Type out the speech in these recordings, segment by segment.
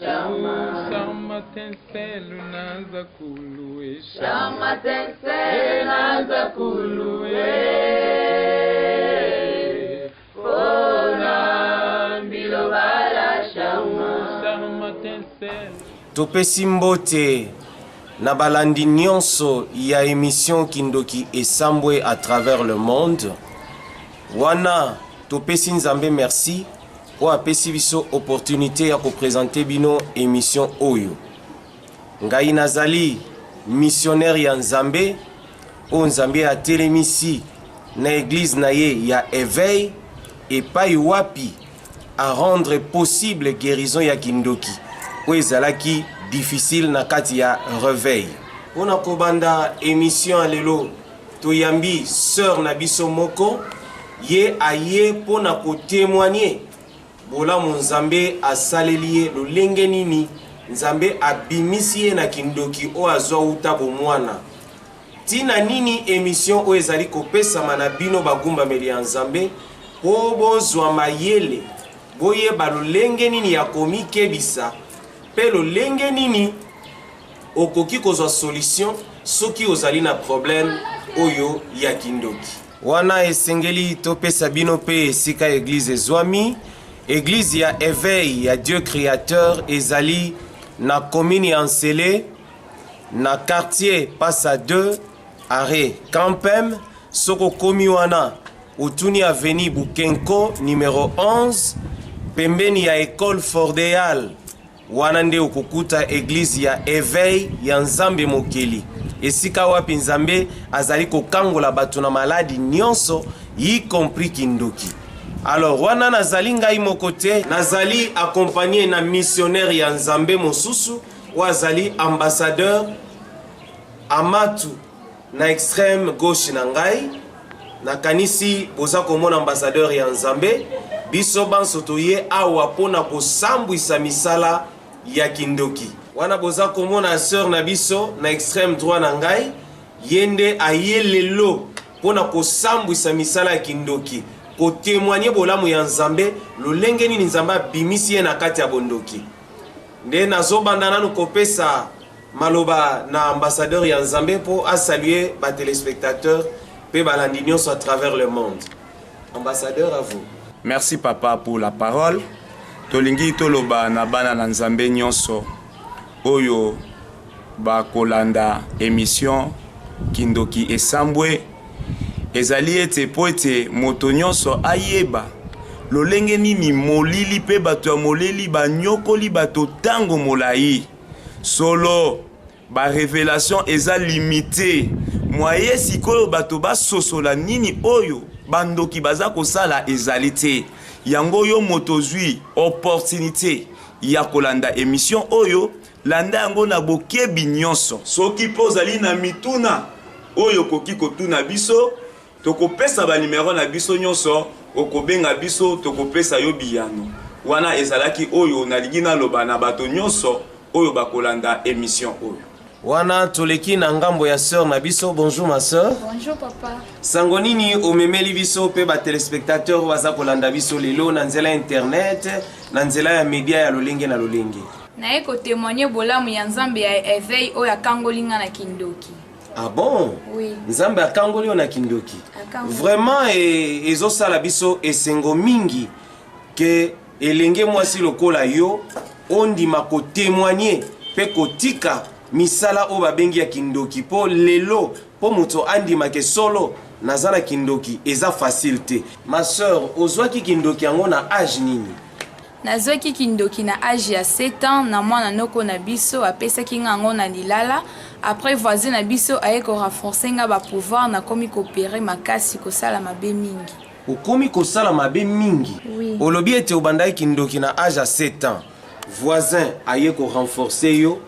Shama. Shama tenselu naza kuluwe. Shama tenselu naza kuluwe. Pona bilobala Shama. Shama tenselu. Topesi mbote na balandi nyonso ya emission Kindoki Esambwe à travers le monde. Wana topesi Nzambe merci oyo apesi biso opportunité ya kopresente bino emission oyo. Ngai nazali missionnaire ya Nzambe oyo Nzambe atelemisi na eglise na ye ya Eveil, epai wapi a rendre possible guérison ya kindoki oyo ezalaki difficile na kati ya reveil. Mpona kobanda emission ya lelo, toyambi sœur na biso moko, ye aye mpona kotémoigner bolamu Nzambe asaleli ye, lolenge nini Nzambe abimisi ye na kindoki oyo azwa wuta bomwana. Ntina nini emission oyo ezali kopesama na bino bagumbameli ya Nzambe, mpo bozwa mayele, boyeba lolenge nini ya komikebisa mpe lolenge nini okoki kozwa solution soki ozali na problème oyo ya kindoki. Wana esengeli topesa bino mpe esika eglise ezwami. Eglise ya Eveil ya Dieu Créateur ezali na commune ya Nsele, na quartier Passa 2, arrêt Campem. Soki okomi wana, otuni avenue Bukenko numero 11, pembeni ya école Fordeal. Wana nde okokuta eglise ya Eveil ya Nzambe Mokeli, esika wapi Nzambe azali kokangola bato na maladi nyonso, y compris kindoki. Alors wana nazali ngai moko te, nazali accompagné na missionnaire ya Nzambe mosusu oyo azali ambassadeur Amatu na extrême gauche na ngai. Nakanisi boza komona ambassadeur ya Nzambe. Biso banso toye awa mpona kosambwisa misala ya kindoki. Wana boza komona sœur na biso na extrême droit na ngai, ye nde aye lelo mpona kosambwisa misala ya kindoki, kotémoigner bolamu ya Nzambe, lolenge nini Nzambe abimisi ye na kati ya bondoki. Nde nazobanda nanu kopesa maloba na ambassadeur ya Nzambe mpo asaluer batelespectateur mpe balandi nyonso à travers le monde. Ambassadeur, à vous. Merci papa pour la parole. Tolingi toloba na bana na Nzambe nyonso oyo bakolanda émission Kindoki Esambwe, ezali ete po ete moto nyonso ayeba lolenge nini molili mpe bato ya molili banyokoli bato ntango molai. Solo barévélation eza limité, moye sikoyo bato basosola nini oyo bandoki baza kosala ezali te. Yango oyo moto ozwi opportunité ya kolanda émission oyo, landa yango na bokebi nyonso. Soki mpo ozali na mituna oyo okoki kotuna biso, tokopesa banimero na biso nyonso, okobenga biso, tokopesa yo biyano. Wana ezalaki oyo nalingi naloba na bato nyonso oyo bakolanda émission oyo. Wana toleki na ngambo ya sœur na biso. Bonjour ma sœur. Bonjour papa. Sango nini omemeli biso mpe batelespectateur oyo baza kolanda biso lelo na nzela ya internet, na nzela ya media ya lolenge na lolenge? Naye kotémoigner bolamu ya Nzambe ya Eveil oyo akangoli nga na kindoki. Ah bon? Oui. Nzambe akangoli yo na kindoki? Akangoli. Vraiment ezosala biso esengo mingi ke elenge mwasi lokola yo ondima kotémoigner mpe kotika misala oyo babengi ya kindoki, mpo lelo mpo moto andimake solo naza na kindoki eza facile te. Ma sœur, ozwaki kindoki yango na age nini? Nazwaki kindoki na age ya 7 ans na mwana noko na biso apesaki nga yango na lilala. Après, voisin na biso aye korenforcer nga bapouvoir, nakomi koopérer makasi, kosala mabe mingi. Okomi kosala mabe mingi? Oui. Olobi ete obandaki kindoki na age ya 7 ans, voisin aye korenforcer yo,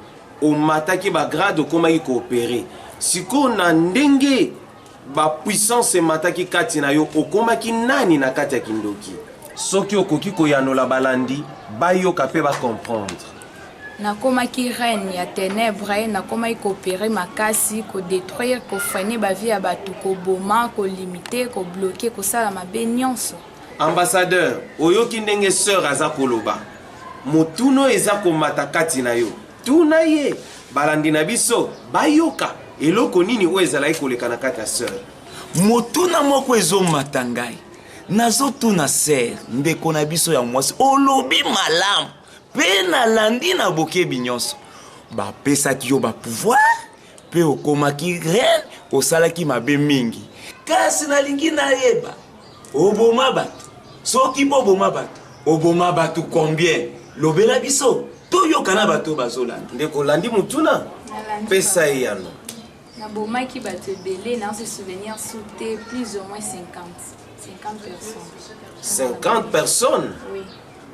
omataki bagrade, okomaki koopérer. Sikoyo na ndenge bapuissance emataki kati na yo, okomaki nani na kati ya kindoki? Soki okoki koyanola, balandi bayoka mpe bacomprendre. Nakomaki reine ya ténèbre, nakomaki koopérer makasi, kodétruire, kofreiner bavie ya bato, koboma, kolimiter, kobloquer, kosala mabe nyonso. Ambassadeur, oyoki ndenge sœur aza koloba? Motuna oyo eza komata kati na yo, tuna ye. Balandi na biso bayoka eloko nini oyo ezalaki koleka na kati ya sœur. Motuna moko ezomata ngai, nazotuna sœur, ndeko na biso ya mwasi, olobi malamu mpe nalandi na bokebi nyonso. Bapesaki yo ba pouvoir mpe okomaki reine, osalaki mabe mingi, kasi nalingi nayeba, oboma bato? Soki mpo oboma bato, oboma bato combien? Lobela biso toyoka na bato bazolanda. Ndeko, olandi motuna? Pesa eyano. Nabomaki bato ebele, nazo souvenir su te, plus ou moins 50 50 personnes. 50 personnes? Oui.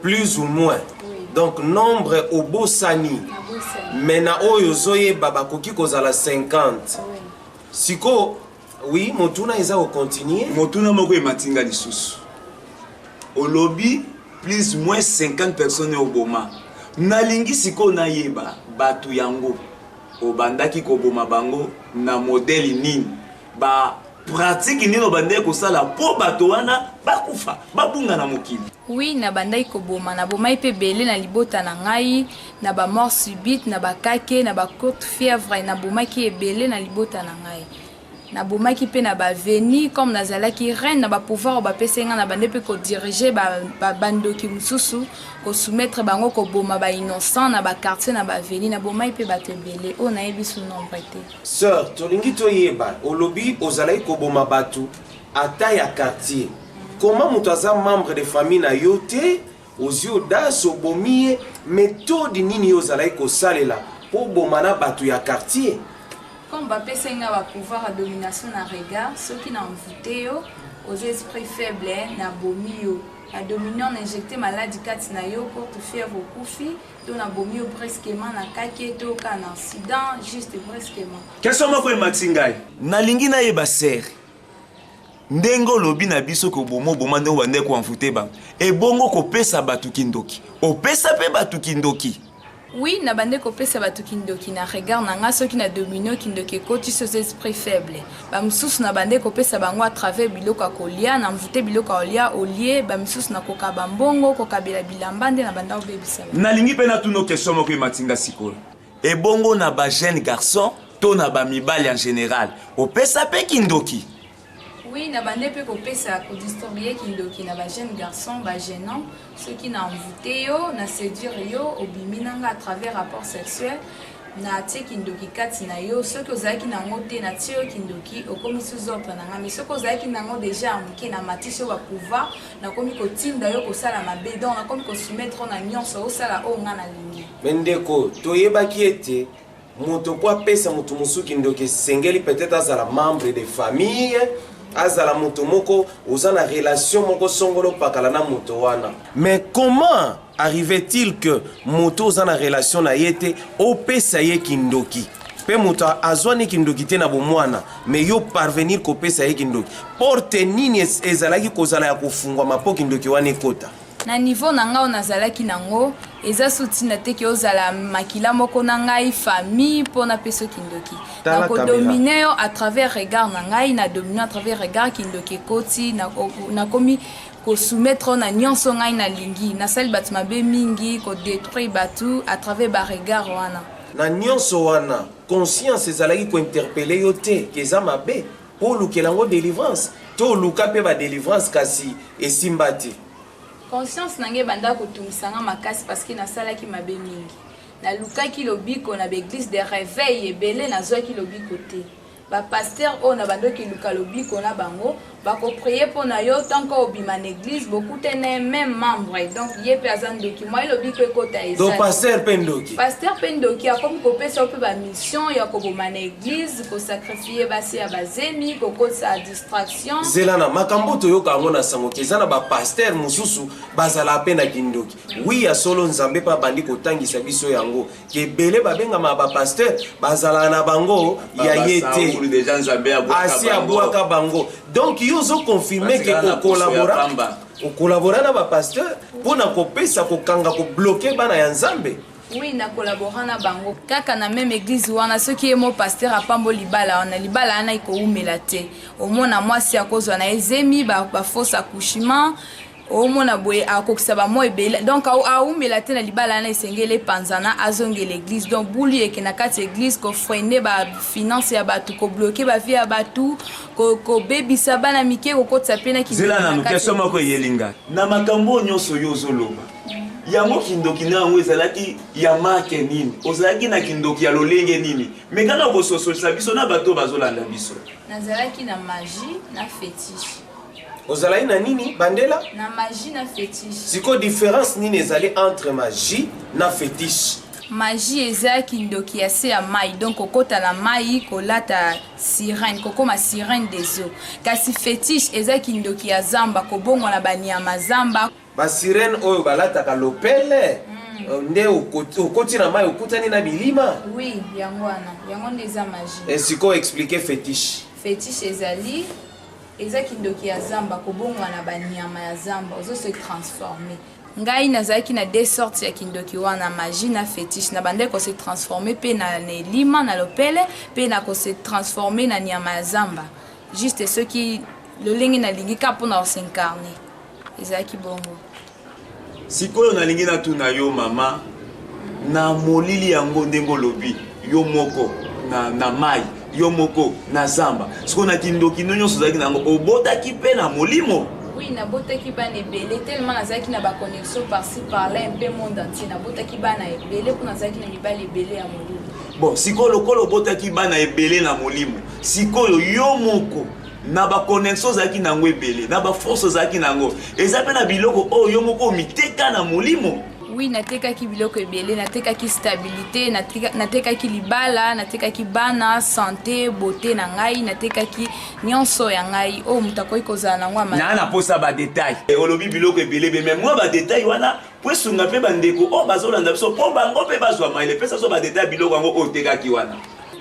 Plus ou moins. Oui. Donc nombre obosani. Nabosani. Mais na oyo ozoyeba bakoki kozala 50. Oui. Siko, oui, motuna eza kocontinue. Motuna moko ematinga lisusu. Olobi plus moins 50 personnes oboma. Nalingi sikoyo nayeba bato yango obandaki koboma bango na modèle nini, ba pratique nini obandaki kosala mpo bato wana bakufa, babunga na mokili. Oui, nabandaki koboma, nabomaki mpe ebele na libota na ngai, na ba mort subite, na bakake, na ba courte fièvre, nabomaki ebele na libota na ngai. Nabomaki mpe na baveni, comme nazalaki reine na bapouvoir oyo bapesaki ngai, nabandi mpe kodirige bandoki mosusu, kosoumettre bango, koboma bainnocent na baquartier na baveni. Nabomaki mpe bato ebele oyo nayebi su nombre te. Sœur, tolingi toyeba, olobi ozalaki koboma bato ata ya quartier. Comment moto aza membre de famille na yo te, ozwi audace obomi ye? Méthode nini yo ozalaki kosalela mpo oboma na bato ya quartier? Comme bapesaki nga bapouvoir ya domination na regard, soki na envoûte yo, oza esprit faible, nabomi yo, na dominion, na injecte maladi kati na yo, courte fièvre, okufi, to nabomi yo brusquement na kake to ka na accident, juste brusquement. Question moko emati ngai, nalingi nayeba sœur, ndenge olobi na biso koboma oboma, ndenge obandaki koenvoûte bango, ebongo kopesa bato kindoki, opesa mpe bato kindoki? Oui, nabandi kopesa bato kindoki na regard na nga. Soki na domino, kindoki ekoti. So oza esprit faible, bamosusu nabandi kopesa bango à travers biloko ya kolia, na mvute biloko ya kolia olie. Bamisusu nakoka bambongo, kokabela bilamba, nde nabanda kobebisa bango. Nalingi mpe natuna question moko ematinga sikoyo. Ebongo na bajeune garçon to na bamibali en général, opesa mpe kindoki? Oui, nabandi mpe kopesa, kodistribue kindoki na bajeune garçon, bajeune homme. Soki na envoûte yo, na séduire yo, obimi na nga à travers rapport sexuel, natie kindoki kati na yo. Soki ozalaki nango te, natie yo kindoki, okomi sous ordre na nga. Mais soki ozalaki nango déjà ya moke, namatisi yo bapouvoir, nakomi kotinda yo kosala mabe. Donc nakomi kosoumettre na nyonso osala oyo nga nalingi. Me ndeko, toyebaki ete moto po apesa moto mosusu kindoki, esengeli peut-être azala membre de famille, azala moto moko oza na relation moko songolo pakala na moto wana. Mais comment arrivait-il que moto oza na relation na ye te, opesa ye kindoki? Mpe moto azwani kindoki te na bomwana, mais yo parvenir kopesa ye kindoki. Porte nini ezalaki kozala ya kofungwama mpo kindoki wana ekota? Na niveau na ngai oyo nazalaki nango, eza su ntina te ke ozala makila moko na ngai, famille, mpo napesa yo kindoki. Tala. Nakodomine yo à travers regard na ngai, na domine à travers regard, kindoki ekoti, nakomi kosoumettre na nyonso ngai nalingi. Nasali bato mabe mingi, kodétruire bato à travers baregard wana. Na nyonso wana, conscience ezalaki kointerpeller yo te ke eza mabe mpo olukela yango délivrance, to oluka mpe badélivrance kasi esimba te? Conscience na ngai ebanda kotungisa nga makasi parce que nasalaki mabe mingi. Nalukaki lobiko na baeglise de réveil ebele, nazwaki lobiko te. Bapaster oyo na bandoki luka lobiko na bango, bakoprier mpo na yo, tant que obima na église, bokutana ye, même membre, donc ye mpe aza ndoki, mwa ye lobiko ekota eza Donc te. Paster mpe ndoki? Paster mpe ndoki, akomi kopesa yo mpe bamission ya koboma na église, kosacrifier basi ya bazemi, kokotisa distraction. Zela, na makambo toyoka yango na sango ke eza na bapaster mosusu bazala mpe na kindoki. Oui, ya solo, Nzambe mpe abandi kotangisa biso yango ke ebele babengama bapaster bazalaka na bango ya ye te. Saul, déjà Nzambe abwaka asi bango. Abwaka bango. Donc yo ozoconfirme ke Batikala na poso ya okolabora pamba. okolabora na bapaster mpo na kopesa, kokanga, kobloquer bana ya Nzambe? Oui, na kolabora na bango kaka na même église wana. Soki ye mo paster apambo libala wana, libala wana ekowumela te. Omona mwasi akozwa na ye zemi, bafausse accouchement. Omona boye akokisa bamwa ebele, donc aumela te na libala wana, esengeli epanzana, azongela église. Donc bulu eke na kati ya église, kofreiner bafinance ya bato, kobloquer bavie ya bato, kobebisa bana mike, kokotisa mpe na Zela nanu, question moko eyelinga na makambo oyo nyonso yo ozoloba. Yango kindoki na yango ezalaki ya marque nini? Ozalaki na kindoki ya lolenge nini? Me kaka kososolisa biso na bato oyo bazolanda biso. Nazalaki na magie na fétiche. Ozalaki na nini, bandela? Na magie na fétiche. Sikoyo différence nini ezali entre magie na fétiche? Magie eza kindoki ya se ya mai, donc kokota na mai, kolata sirène, kokóma sirène des eaux. Kasi fétiche eza kindoki ya zamba, kobongwana banyama zamba. Basirène oyo balataka lopele nde okoti na mai, okutani na bilima. Oui, yango wana, yango nde eza magie. Sikoyo explique fétiche. Fétiche ezali, eza kindoki ya zamba, kobongwana banyama ya zamba, ozo se transformer. Ngai nazalaki na deux sortes ya kindoki wana, magie na fétiche. Na bandaki kose transformer mpe na elima, na lopele, mpe na kose transformer na nyama ya zamba, juste soki lolenge nalingi kaka mpona kos'incarner. Ezalaki bongo. Sikoyo nalingi natuna yo, mama, na molili yango, ndenge olobi yo moko na mai, yo moko na zamba, sikoyo na kindoki no nyonso ozalaki na yango, obotaki mpe na molimo? Oui, nabotaki bana ebele, tellement nazalaki na baconnexion par-ci par-là, mpe monde entier. Nabotaki bana ebele mpo nazalaki na mibali ebele ya molimo. Bon, sikoyo lokola obotaki bana ebele na molimo, sikoyo yo moko na baconnexion ozalaki na yango ebele, na baforce ozalaki na yango, eza mpe na biloko oyo yo moko omiteka na molimo? Oui, natekaki biloko ebele. Natekaki stabilité, natekaki libala, natekaki bana, santé, beauté na ngai, natekaki nyonso ya ngai oyo moto akoki kozala nango ya Naa na posa badétail. Olobi biloko ebele ebele, mais mwa badétail wana po esunga mpe bandeko oyo bazolanda biso, mpo bango mpe bazwa mayele. Pesa so badétail ya biloko yango oyo otekaki wana.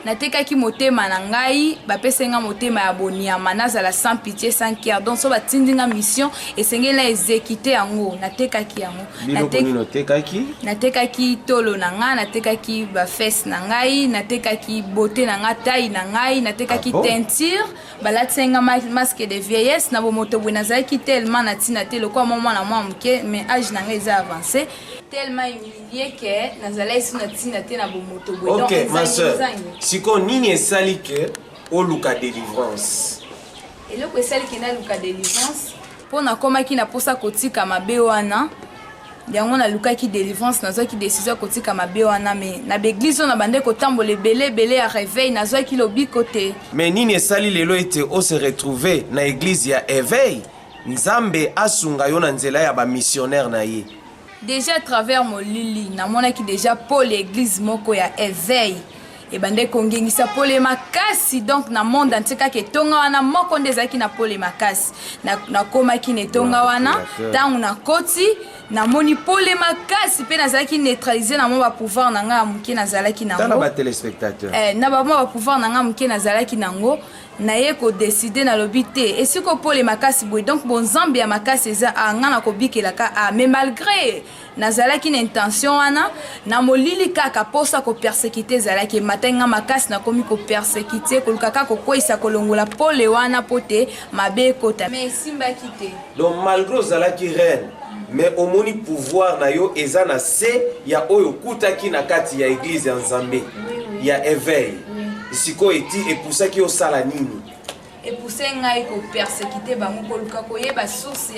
Natekaki motema na ngai. Bapesi nga motema ya bonyama, nazala sans pitié, sans cœur. Donc so batindi nga mission, esengeli na exécuter yango. Natekaki yango. Biloko nini otekaki? Natekaki tolo na ngai, natekaki bafesses na ngai, natekaki beauté na ngai, taille na ngai, natekaki Ah bon? teinture. Balatisi nga masque de vieillesse na bomoto boye. Nazalaki tellement na ntina te, lokola mwa mwana mwa moke, mais âge na ngai eza avancé, tellement humilié ke nazalaki so na ntina te na bomoto boye. Donc, Ok, ma sœur, ezangi. Sikoyo nini esali ke oluka délivrance? Eloko esaliki naluka délivrance, mpo nakomaki na mposa kotika mabe wana. Yango nalukaki délivrance, nazwaki décision ya kotika mabe wana. Mais na baéglise oyo na bande kotambola ebele ebele ya réveil, nazwaki lobiko te. Mais nini esali lelo ete ose retrouver na église ya éveil, Nzambe asunga yo na nzela ya bamissionnaire na ye? Déjà à travers molili, namonaki déjà pole. Église moko ya éveil ebandaki kongengisa pole makasi, donc na monde entier kaka etonga wana moko nde ezalaki na pole makasi. Nakomaki na etonga wana. Ntango nakoti, namoni pole makasi mpe nazalaki neutralisé na mwa bapouvoir na ngai ya moke nazalaki Tala nango. Batelespectateur. Na bamwa bapouvoir na ngai moke nazalaki nango, naye kodécider, nalobi te, esika pole makasi boye, donc bonzambe ya makasi eza a ngai nakobikelaka a. Mais malgré nazalaki na intention wana, na molili kaka mposa kopersécuter ezalaki, emataki nga makasi. Nakomi kopersécuter, koluka kaka kokweyisa, kolongola pole wana mpo te mabe ekota, mais esimbaki te. Donc malgré ozalaki reine, mais omoni pouvoir na yo eza na se ya oyo okutaki na kati ya église ya Nzambe ya éveil. Sikoyo eti epusaki osala nini? Epousse ngai kopersécuter bango, koluka koyeba source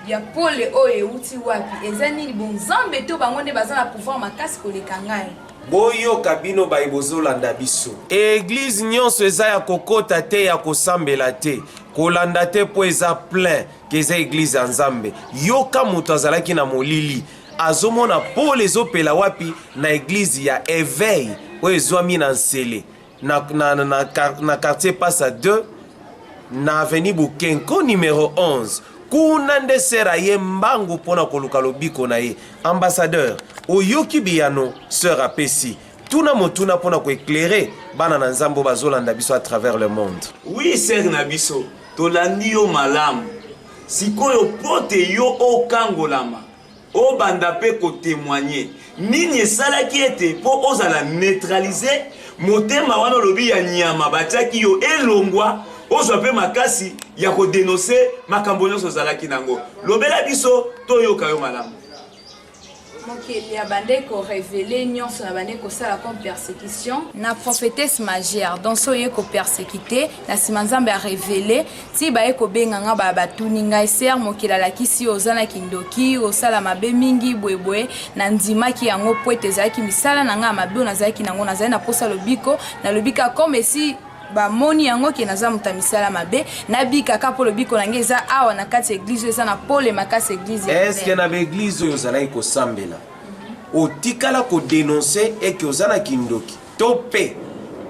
ya pole oyo euti wapi, eza nini, bonzambe to bango nde baza na pouvoir makasi koleka ngai. Boyoka, bino baye bozolanda biso, église nyonso eza ya kokota te, ya kosambela te, kolanda te mpo eza plein ke eza église ya Nzambe. Yoka, moto azalaki na molili azomona pole ezopela wapi? Na église ya éveil oyo ezwami na Nsele, na quartier Pasa 2, na avenue Bukenko numéro 11. Kuna nde sœur aye mbangu mpona koluka lobiko na ye. Ambassadeur, oyoki biyano sœur apesi. Tuna motuna mpona koéclairer bana na Nzambe oyo bazolanda biso à travers le monde. Oui, sœur na biso, tolandi yo malamu. Sikoyo mpo te yo okangolama, obanda mpe kotémoigner, nini esalaki ete mpo ozala neutralisé, motema wana olobi ya nyama batiaki yo elongwa, ozwa mpe makasi? ya kodenonse makambo nyonso ozalaki na yango. Lobela biso toyoka yo malamu. Mokeli abandaki ko reveler nionso na bandaki kosala comme persecution na prophetesse majeure donc soki oye ko persecuter na sima nzambe a reveler ti baye kobenga nga ba batuni ngai sœur mokeli alakisi yo oza na kindoki osala mabe mingi boye boye na ndimaki yango po ete ezalaki misala na ngai ya mabe oyo nazalaki na yango nazali na posa lobiko nalobi kaka comme esi bamoni yango ke naza moto ya misala mabe nabika kaka mpo lobiko na ngai eza awa na kati ya eglize oyo eza na pole makasi eglize ya Eske na baeglize oyo ozalaki kosambela otikala kodenonse eke oza na kindoki to mpe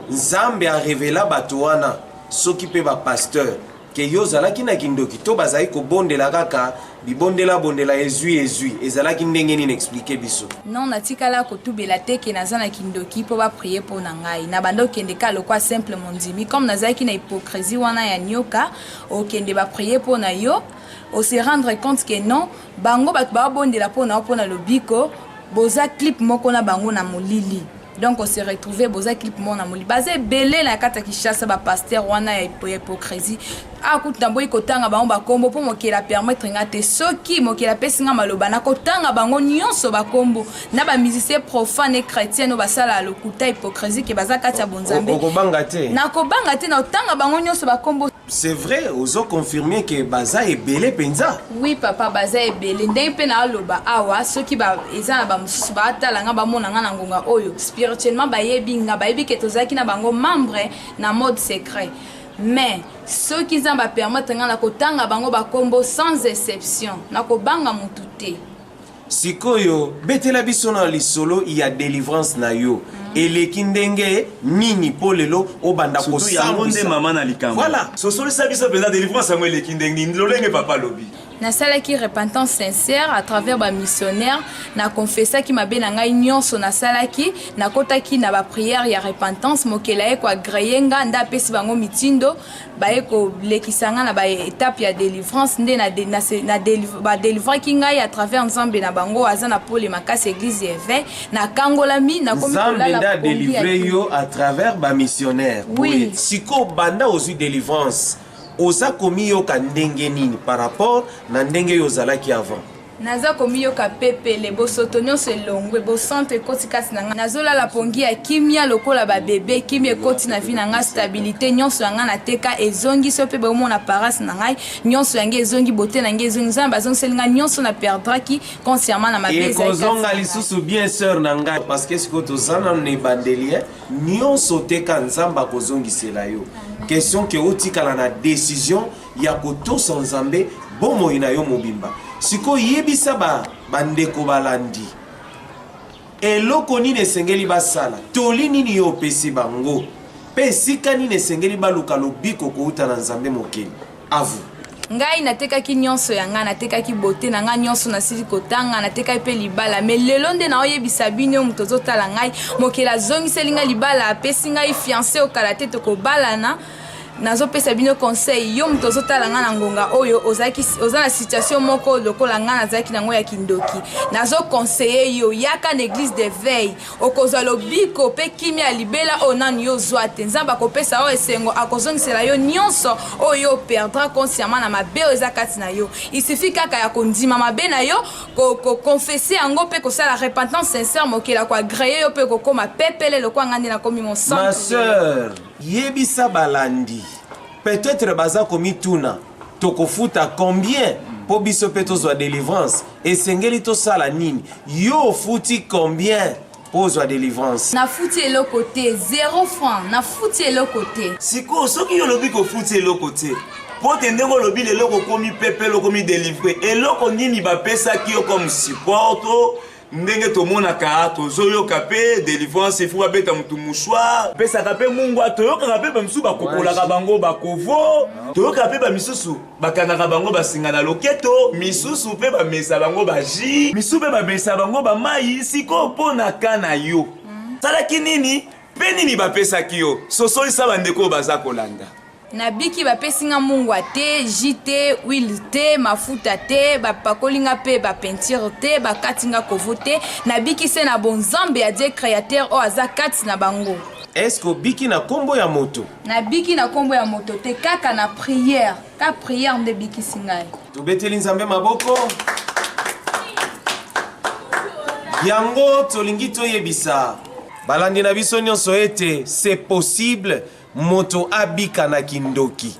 Nzambe arevela bato wana soki mpe bapasteur ke yo ozalaki na kindoki to bazalaki kobondela kaka bibondela bondela ezui ezui ezalaki ndenge nini explique biso. Non natikala kotubela te ke naza na kindoki po ba prier po na ngai na banda okende kaka lokola simple mondimi comme nazalaki na hypocrisie wana ya nioka okende ba prier po na yo o se rendre compte ke non bango batu bao bondela po na yo po na lobiko boza clip moko na bango na molili donc on se retrouver boza clip moko na molili baza ebele na kati ya Kinshasa ba pasteur wana ya hypocrisie awa kutu naboyi kotanga bango bakombo mpo mokili apermettre nga te soki mokili apesi nga maloba nakotanga bango nyonso bakombo na bamusicien profane et chrétien oyo basala lokuta hypocrisie ke baza kati ya bonzambe. Okobanga te? Nakobanga te, nakotanga bango nyonso bakombo. C'est vrai, ozo confirmer que baza ebele penza? Oui papa, baza ebele. Ndenge mpe naaloba awa, soki ba, eza na bamosusu baatala nga bamona nga na ngonga oyo, spirituellement bayebi nga, bayebi ke tozalaki na bango membre na mode secret. Mais soki Nzambe a permettre nga nakotanga bango bakombo sans exception, nakobanga mutu te. Sikoyo betela biso na lisolo ya delivrance na yo eleki ndenge nini po lelo obanda Surtout yango nde kosambwisa mama na likambo. Voilà. Sosolisa biso penza delivrance yango eleki ndenge nini lolenge papa alobi. Nasalaki repentance sincère à travers ba missionnaires, na confessaki mabe na ngai nionso nasalaki, nakotaki na ba prières ya repentance, mokeli aye ko agreer nga nde apesi bango mitindo, baye kolekisa nga na ba etape ya delivrance nde na, na, na ba delivraki ngai à travers nzambe na bango aza na pole makasi eglise ya éveil nakangolami nakomi nzambe kolala nde pongi ya adelivre yo à travers bamissionnaire Oui. boye sikoyo banda ozwi delivrance oza komiyoka ndenge nini par rapport na ndenge yo ozalaki avant? Naza komiyoka pepele, bosoto nionso elongwe, bosantu ekoti kati na ngai, nazolala pongi ya kimia lokola ba bebe, kimia ekoti na vie na ngai, stabilite, nionso ya ngai nateka ezongi, soki pe bomona apparence na ngai, nionso ya ngai ezongi, beaute na ngai ezongi, Nzambe azongiseli ngai nionso na perdraki consciemment na mabe ezali kati na Ekozonga ngai. lisusu bien soeur na ngai parce que sikoyo toza nanu na ebandeli hein, nionso oteka Nzambe akozongisela yo, question que otikala na decision ya kotosa Nzambe bomoi na yo mobimba. Sikoyo yebisa ba bandeko balandi eloko nini esengeli basala, toli nini yo opesi bango, mpe esika nini esengeli baluka lobiko kouta na Nzambe Mokeli. À vous. Ngai natekaki nionso ya ngai, natekaki beaute na ngai nionso nasili kotanga, natekaki pe libala mais lelo nde naoyebisa bino yo moto ozotala ngai, mokili azongiseli ngai libala, apesi ngai fiance oyo kala te tokobalana. Nazopesa bino conseil, yo moto ozotala ngai na ngonga oyo, ozalaki, oza na situation moko lokola ngai nazalaki nango ya kindoki, nazo conseiller yo yaka na eglise d'eveil, okozwa lobiko pe kimia ya libela oyo nanu yo ozwa te. Nzambe akopesa yo esengo, akozongisela yo nionso oyo yo operdra consciemment na mabe oyo eza kati na yo. Il suffit kaka ya kondima mabe na yo, ko, ko confesser yango pe kosala repentance sincère, mokili ako agreer yo pe okokoma pepele lokola ngai nde nakomi mosantu Ma lelo. sœur, yebisa balandi peut-etre baza komituna tokofuta combien po biso pe tozwa delivrance, esengeli tosala nini? Yo ofuti combien po ozwa delivrance? Nafuti eloko te, zero franc, nafuti eloko te. Sikoyo soki yo olobi kofuti eloko te po te ndenge olobi lelo okomi pepele okomi delivre, eloko nini bapesaki yo comme support to Ndenge tomonaka tozoyoka pe delivrance il faut babeta mutu mouchoir pesaka pe mungwa toyokaka pe bamisusu bakokolaka bango bakovo toyokaka pe bamisusu bakangaka bango basinga na loketo misusu pe bamesa bango ba jus misusu pe bamesa bango ba mayi sikoyo po na cas na yo salaki nini pe nini bapesaki yo sosolisa bandeko oyo baza kolanda. Nabiki bapesi nga mungwa te, jus te, huile te, mafuta te, bapakoli nga pe ba peinture te, bakati nga kovo te, nabiki se na bonzambe ya Dieu createur oyo aza kati na bango. Est-ce que obiki na kombo ya moto? Nabiki na kombo ya moto te, kaka na prière. Ka prière nde ebikisi ngai. Tobeteli Nzambe maboko. Yango tolingi toyebisa balandi na biso nyonso ete c'est possible moto abika na kindoki,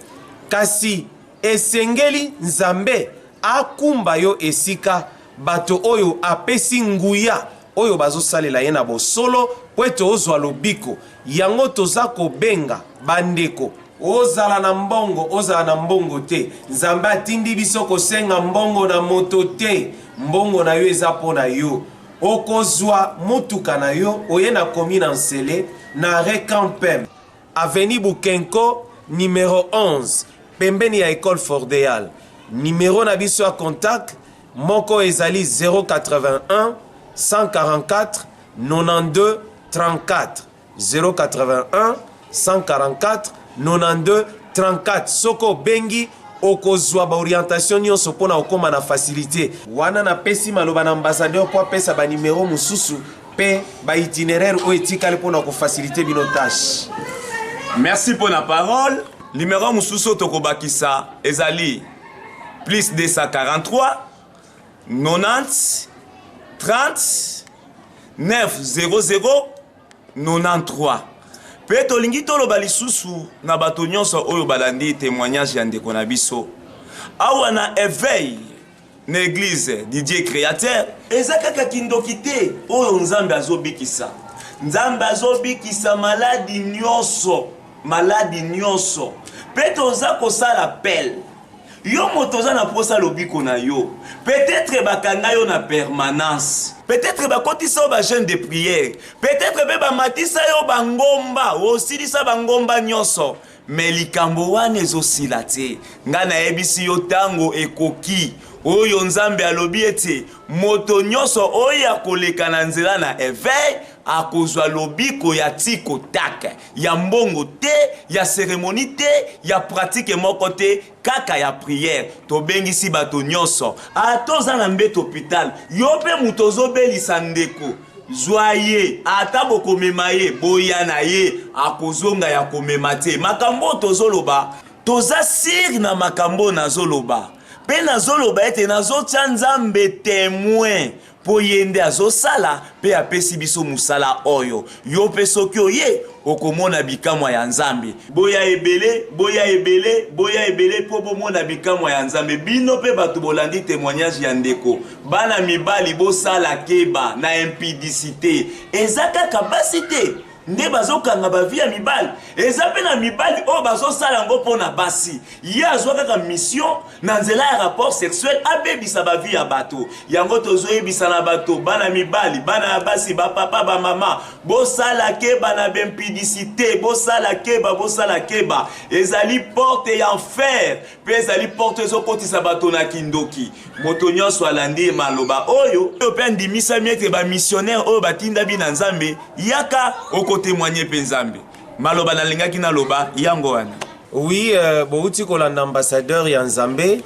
kasi esengeli Nzambe akumba yo esika bato oyo apesi nguya oyo bazosalela ye na bosolo mpo ete ozwa lobiko. Yango toza kobenga bandeko, ozala na mbongo ozala na mbongo te, Nzambe atindi biso kosenga mbongo na moto te. Mbongo na yo eza mpo na yo. Okozwa motuka na yo oye na komi na Nsele na arrêt Campem, avenue Bukenko numero 11, pembeni ya Ecole Fordeal. Numero na biso ya contact moko ezali 081 144 92 34, 081 144 92 34. Soki obengi okozwa ba orientation nyonso mpona okóma na facilité wana. Napesi maloba na ambassadeur mpo apesa ba numero mosusu mpe ba itinéraire oyo etikali mpona kofaciliter bino tâche. Merci mpo na parole. Numero mosusu oyo tokobakisa ezali plus 243 90 30 900 93. Mpe tolingi toloba lisusu na bato nyonso oyo balandi témoignage ya ndeko na biso awa na éveil na église du Dieu Créateur. Eza kaka kindoki te oyo Nzambe azobikisa. Nzambe azobikisa maladi nyonso, maladi nyonso. Mpe toza kosala appel: yo moto oza na posa lobiko na yo, peut-être bakanga yo na permanence, peut-être bakotisa yo bajeûne de prière, peut-être mpe bamatisa yo bangomba, osilisa bangomba nyonso, mais likambo wana ezosila te. Ngai nayebisi yo, ntango ekoki oyo Nzambe alobi ete moto nyonso oyo akoleka na nzela na éveil akozwa lobiko ya tiko take, ya mbongo te, ya cérémonie te, ya pratique moko te, kaka ya prière. Tobengisi bato nyonso, ata oza na mbeto hôpital, yo mpe moto ozobelisa ndeko, zwa ye, ata bokomema ye, boya na ye, akozonga ya komema te. Makambo oyo tozoloba, toza sûr na makambo oyo nazoloba, mpe nazoloba ete nazotia Nzambe témoin, mpo ye nde azosala mpe apesi biso mosala oyo. Yo mpe soki oye, okomona bikamwa ya Nzambe. Boya ebele, boya ebele, boya ebele mpo bomona bikamwa ya Nzambe. Bino mpe bato bolandi témoignage ya ndeko, bana mibali, bosala keba na impudicité. Eza kaka basi te nde bazokanga bavie ya mibali, eza mpe na mibali oyo bazosala yango mpo na basi. Ye azwa kaka mission na nzela ya rapport sexuel, abebisa bavie ya bato. Yango tozoyebisa na bato, bana mibali, bana ya basi, bapapa, bamama, bosala keba na baimpudicité, bosala keba, bosala keba. Ezali porte ya enfer mpe ezali porte ezokotisa bato na kindoki. Moto nyonso alandi maloba oyo mpe andimisami ete bamissionnaire oyo batindami na Nzambe, yaka okotémoigner mpe Nzambe. Maloba nalingaki naloba yango wana. Oui, bouti kolanda ambassadeur ya Nzambe.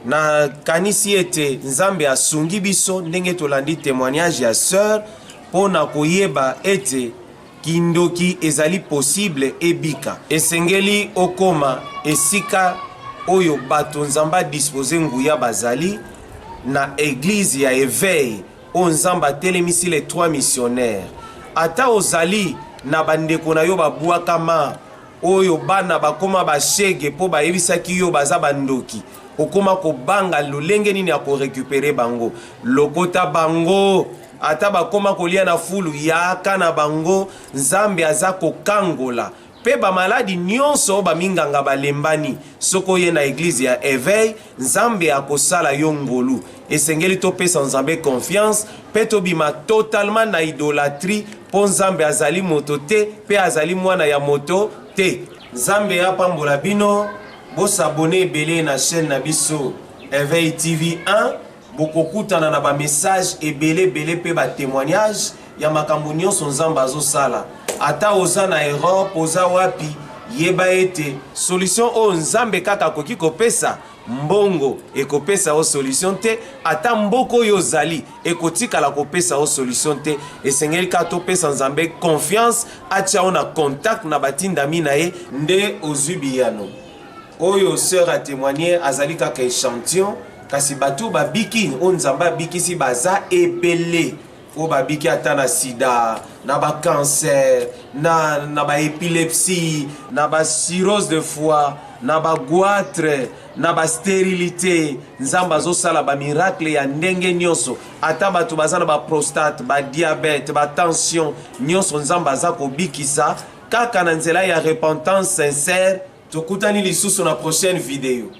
Nakanisi ete Nzambe asungi biso ndenge tolandi témoignage ya sœur mpo na koyeba ete kindoki ezali possible ebika. Esengeli okoma esika oyo bato Nzambe adispose nguya bazali, na église ya éveil oyo Nzambe atelemisi les trois missionnaires. Ata ozali na bandeko na yo babwakama, oyo bana bakóma bashege mpo bayebisaki yo baza bandoki, okóma kobanga lolenge nini ya korécupérer bango, lokota bango. Ata bakóma kolia na fulu, yaka na bango. Nzambe aza kokangola mpe bamaladi nyonso oyo baminganga balembani. Soki oye na église ya éveil, Nzambe akosala yo ngolu. Esengeli topesa Nzambe confiance mpe tobima totalement na idolâtrie, mpo Nzambe azali moto te mpe azali mwana ya moto te. Nzambe apambola bino. Bos'abonner ebele na chaîne na biso Éveil TV 1. Bokokutana na bamessage ebele ebele mpe batémoignage ya makambo nyonso Nzambe azosala. Ata oza na Europe, oza wapi, yeba ete solution oyo Nzambe kaka akoki kopesa. Mbongo ekopesa yo solution te, ata mboka oyo ozali ekotikala kopesa yo solution te. Esengeli kaka topesa Nzambe confiance, atia yo na contact na batindami na ye nde ozwi biyano. Oyo sœur a témoigner azali kaka echantillon, kasi bato babiki oyo Nzambe abikisi baza ebele. Oyo babiki ata na sida, na ba cancer, na, na ba epilepsie, na ba cirrhose de foie, na ba goitre, na ba sterilite. Nzambe azosala ba miracle ya ndenge nyonso. Ata bato baza na ba prostate, ba diabète, ba tension, nyonso Nzambe aza kobikisa kaka na nzela ya repentance sincère. Tokutani lisusu na prochaine video.